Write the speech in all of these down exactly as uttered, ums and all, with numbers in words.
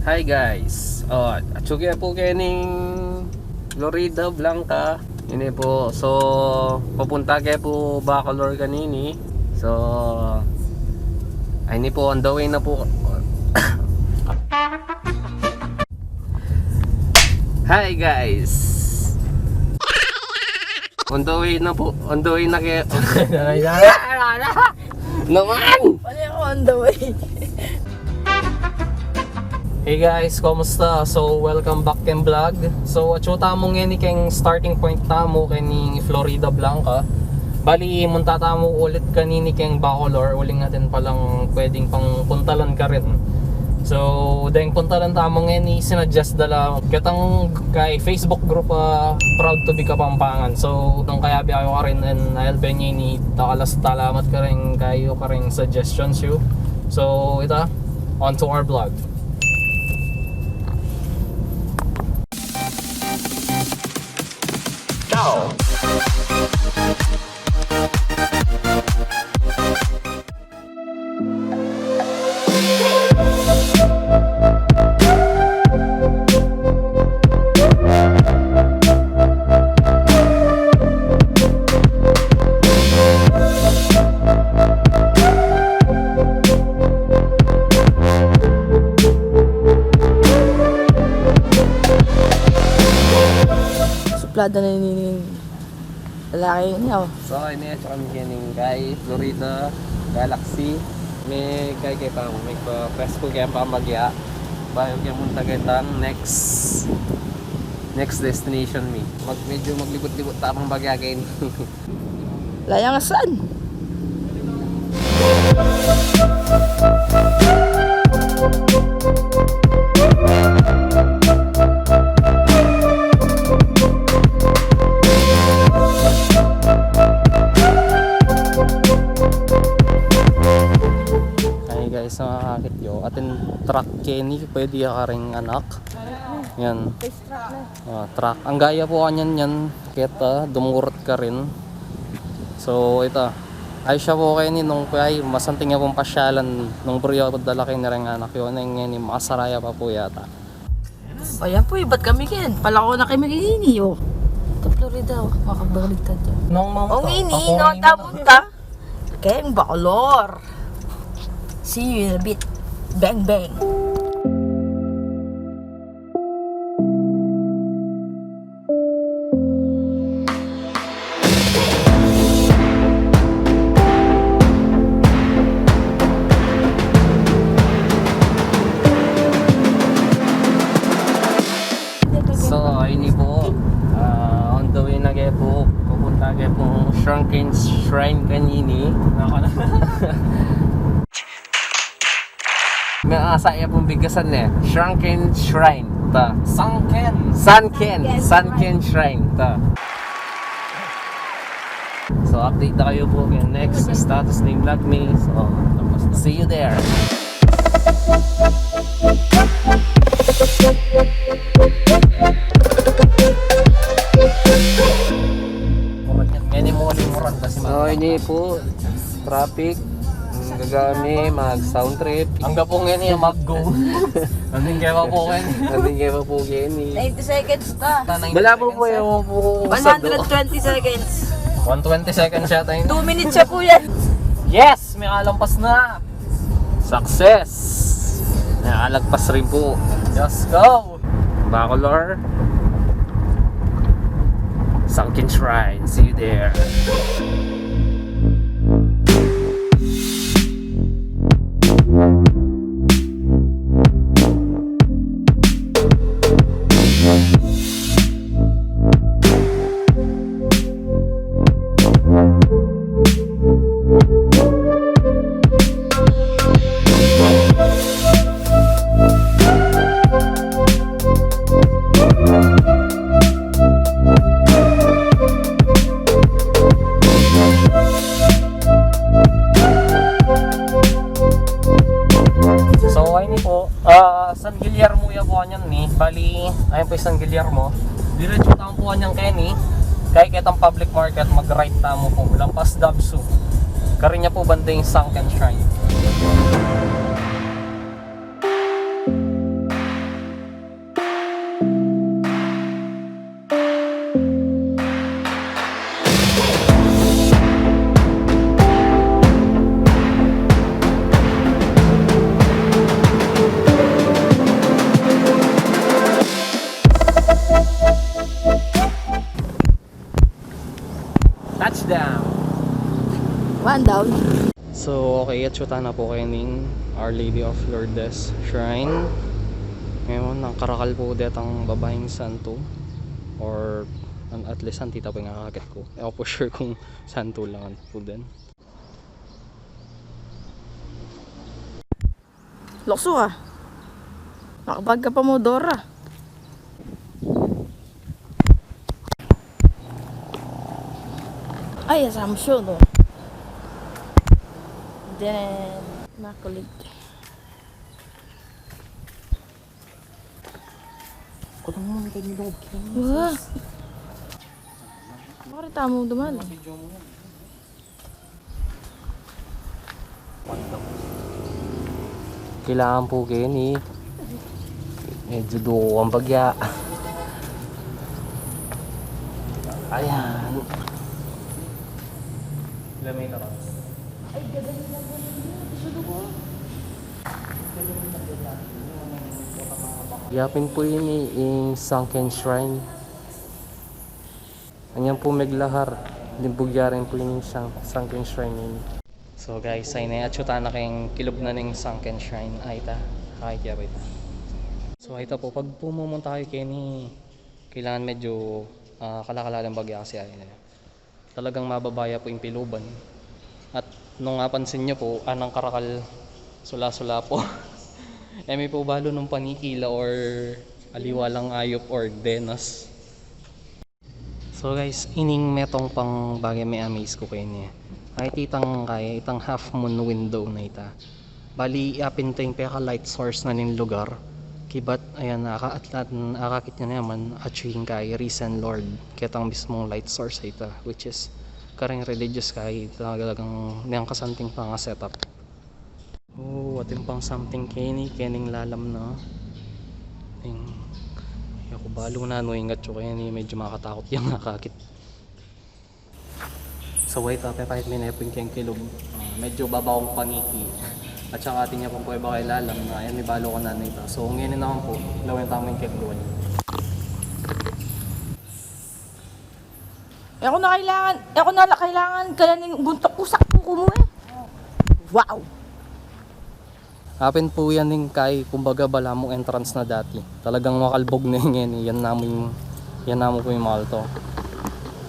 Hi guys. O, atsu ke pu keni king Florida Blanca. Ini pu. So, papunta ke pu Bacolor kanini. So, ay, ini pu, on the way na pu. Hi guys. On the way na pu. On the way na ke. Naman! Pali ako on the way. Hey guys, kumusta? So, welcome back keng vlog. So, atsu tamu ngeni keng starting point tamu keni Florida Blanca. Bali, munta tamu ulit kanini keng Bacolor, uling atin palang pwedeng pang puntalan karin. So, deng puntalan tamu ngeni, sinuggest da la ketang keng Facebook group, ah, Proud to be Kapampangan. So, nung kayabe kayu karin, and I'll be ngeni, dakal a salamat karin kayu kareng suggestions yu. So, ita, on to our vlog. Ciao! Suplada na ini. Lalaki ini, o. So, ini, atsu kami keni keng Florida Galaxy. Me keni, keta mu, me pa-, presko keng pamagya. Bayu ke munta ketang next, next destination mi. Mag-, medyo maglibut-libut tamung bagya keni. Layang asan? Ay guys, makakit yu. Atin truck keni, pwede ya karing anak. Yan. Truck na. Ah, truck. Angga ya pu kanyan yan, keta, dumurut karin. So, ita. Ay, siya pu keni nung, ay, masanting ya pung pasyalan nung buri ya pu dala keni reng anak yu. Neng ngeni, makasara ya pa pu yata. Ayan pu, ibat kami ken. Palako na kami keni, o. Ita Florida, o. Makabaligtad ya. Nung mamunta, o, ngeni, ako nung ngeni tamunta. Keng Bacolor. See you in a bit. Bang, bang. So, ini pu, ah, on the way na ke pu, pupunta ke pu Shrunken Shrine kanini. Nako na. May asa ya pung bigasan e. Shrunken Shrine. Ta. Sunken. Sunken. Sunken Shrine. Ta. So, update na kayu pu keng next status ning vlog mi. So, see you there. Ngeni mu, ini mu ran kasi. So, ini pu, traffic. Gagami, mag-sound trip. Angga pu ngeni, mag-go. Nandin kaya pa pu ngeni. Nandin kaya pa pu ngeni. Ninety seconds pa. Malabo pu, ewan pu. One hundred twenty seconds. One twenty seconds yata yun. Two minutes ya pu yan. Yes! Makalampas na! Success! Nakalagpas rin pu. Let's go! Bacolor. Sunken Shrine. See you there. So, ini pu, ah, San Guillermo ya pu kanyan ni. Bali, ayan pu San Guillermo. Diretso tamu pu kanyan keni. Kaya ketang public market, mag-right tamu pu. Lampas Dabsu. Karin ya pu banda ing Sunken Shrine. Atsu tana pu keni king Our Lady of Lourdes Shrine. Ngayan, nang karakal pu detang babaing santo, or an-, at least antita pu ing akakit ku. E ku pu sure kung santo la ngan pu den. Luksu ka. Nakabag ka pa, Modora. Ay, Assumption, no? Then, Immaculate. Kutang mo, may kanya loob. Wah! Bakit tamu duman? Kailangan pu keni. Medyo duko ang bagya. Ayan. Ilan meter? Ay, gaganyan lang, gaganyan lang. Gusto ko. Yapin pu ini ing sunken shrine. Anyan pu meglahar, limbug ya rin pu ing sun-, sunken shrine ini. So guys, ay ne, atsu tana king kilub na ning sunken shrine. Ay, ita. Ay, ita, ita. So, ay, ita pu, pag pumumunta kayu keni, kailangan medyo, ah, kalakal lang bagya kasi ay, talagang mababa ya pu ing piluban. At nung apansin nyo pu, anang karakal, sula-sula pu. E mi pu balu nung paniki la or aliwa lang ayup or denas. So guys, ining metung pang bage me-amaze ku keni. Ay, itang kaya, itang half moon window na ita. Bali, yapin ita ing peka light source na ning lugar. Kibat, ayan, aka-, at, at, akakit nyo naman, atsu ing kaya risen Lord. Ketang mismung light source a ita, which is karing religious kaya, talagang niyang kasanting pang setup. O, atin pang something keni, kening lalam na. Ing, e ku balu nanu ing atsu keni, medyo makatakut yang akakit. So, wait, ah, pepakit mi ne pu ing keng kilub. Ah, medyo baba kung paniki. At saka atin ya pung prueba keng lalam na, ayan, mi balu kung nanu ita. So, ngeni naman pu, lawen tamu ing keng luwal. E ku na kailangan, e ku na la kailangan kalanin guntuk ku, saktu ku mu e. Wow! Apin pu yan ing kay, kumbaga, balamu entrance na dati. Talagang makalbug ne ngeni, yan namu ing, yan namu pu ing multo.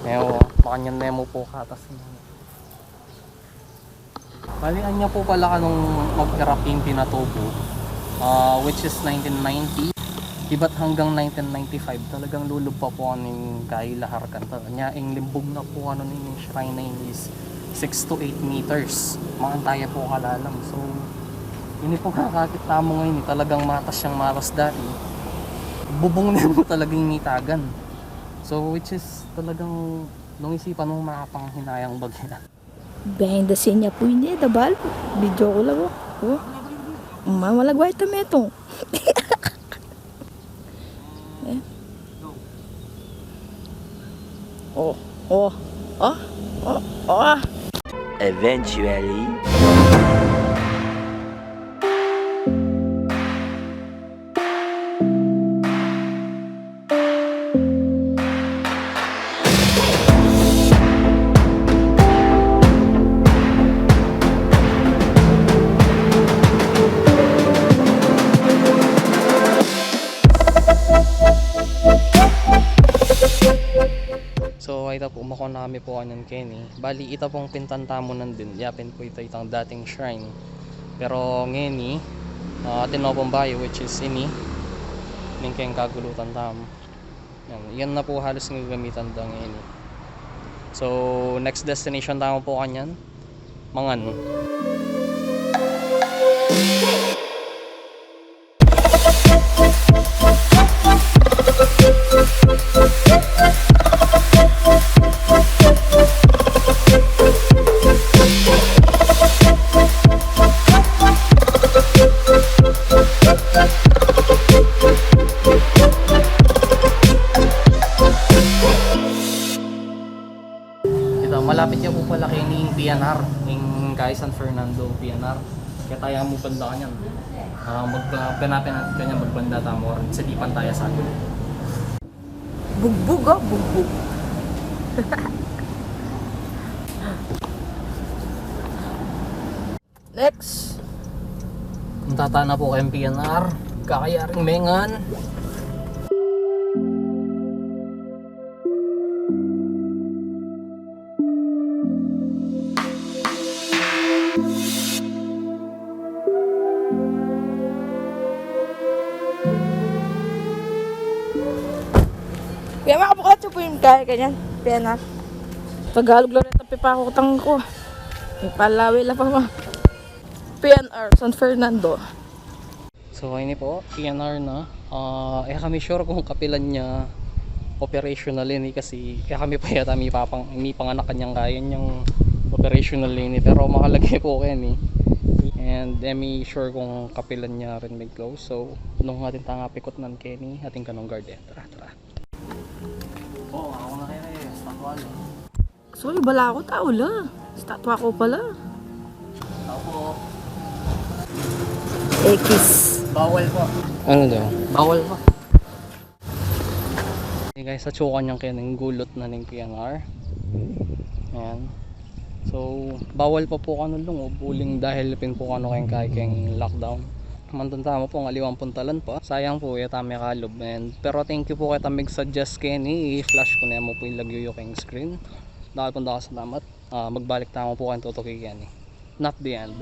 E ku, makanyan ne mu pu katas ngeni. Bali, anya pu pala kanung mag-erupt ing pinatubu, ah, which is nineteen ninety. Ibat hanggang nineteen ninety-five, talagang lulub pa pu ing kay lahar kanta. Nya, ing limbug na pu kanu ning shrine na ini is six to eight meters. Makanyan pu kalalam. So, ini pu akakit tamu ngeni, talagang matas yang matas dati. Bubung ne pu talaga ing nitagan. So, which is talagang nung isipan mu, makapanghinayang bagya. Behind the scene ya pu ini, da balu. Video ku la, o. O. Mamalagwa ita metung. E. O, o, o, o, o. Eventually. So, ita pu, umakon na kami pu kanyan keni. Bali, ita pung pintan tamu nandin, yapin pu ita itang dating shrine. Pero ngeni, ah, atin na pung bayu, which is ini, ning keng kagulutan tamu. Yan, yan na pu halus ing gagamitan da ngeni. So, next destination tamu pu kanyan, mangan. Ita, malapit ya pu pala keni ing P N R, ing kay San Fernando P N R. Kaya taya mu banda kanyan. Ah, mag-, ah, pena-, pena-, kanyan magbanda tamu, or sa di pantaya sa atin. Bugbug, o, bugbug. Next. Punta tana pu keng P N R. Kakayaring mengan. Kuya, makabukas yung po yung kaya ganyan. P N R. Tagalog lang ito, pipakutang ko. Ipalawi la pa ma. P N R, San Fernando. So, ini po, P N R na. Ah, e kami sure kung kapilan ya operational ini kasi e kami pa yata mipapang-, mipanganak kanyang kaya yang operational ini. Pero makalagay po keni. And e mi sure kung kapilan ya rin mag-close. So, nung atin tanga pikutnan keni, atin kanung guard e. Tara, tara. Oo, ako na kaya e. Estatwa la. Sorry, bala ako, tau la. Estatwa ko pala. Tau po. X. Bawal po. Ano daw? Bawal po. Ini guys, atsu kanyang keni, gulut na ning P N R. Ayan. So, bawal pa po kanu lungob uling dahil pin po kanu keng kaya keng lockdown. Mantan tamu pung aliwang puntalan pa. Sayang po, e tamu kalub. And, pero thank you po keta mig-suggest keni. I-flash ku ne mu pu ing lagyu yu keng screen. Dakal pung dakal a salamat. Ah, magbalik tamu pu keng tutuki keni. Not the end.